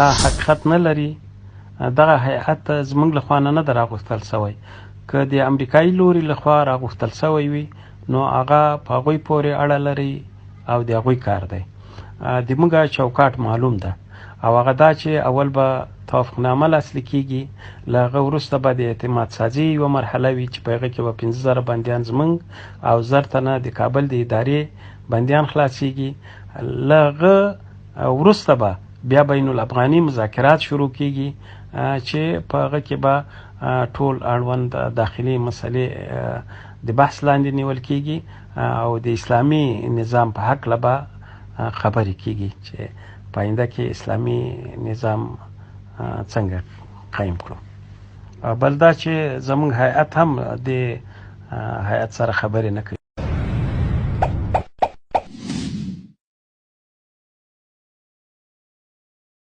حقیقت نه لري. دغه هیئت زموږ له خوا نه ده راغوښتل شوی. که د امریکایي لوري له خوا راغوښتل شوی وي، نو هغه په هغوی پورې اړه لري او د هغوی کار دی. د موږ چوکاټ معلوم ده، او هغه دا چې اول به توافقنامه لاسلیکېږي، له هغه وروسته به د اعتماد سازي یوه مرحله وي چې په هغه کې به 5000 بندیان زموږ او 1000 تنه د کابل د ادارې بندیان خلاصېږي. له هغه وروسته به بیا بین الافغاني مذاکرات شروع کیږي چې په هغه کې به ټول اړوند داخلي مسلې د بحث لاندې نیول کیږي او د اسلامي نظام په هکله به خبرې کیږي چې په آینده کې اسلامي نظام څنګه قایم کړو. بل دا چې زموږ هیئت هم د هیئت سره خبرې نه کوي.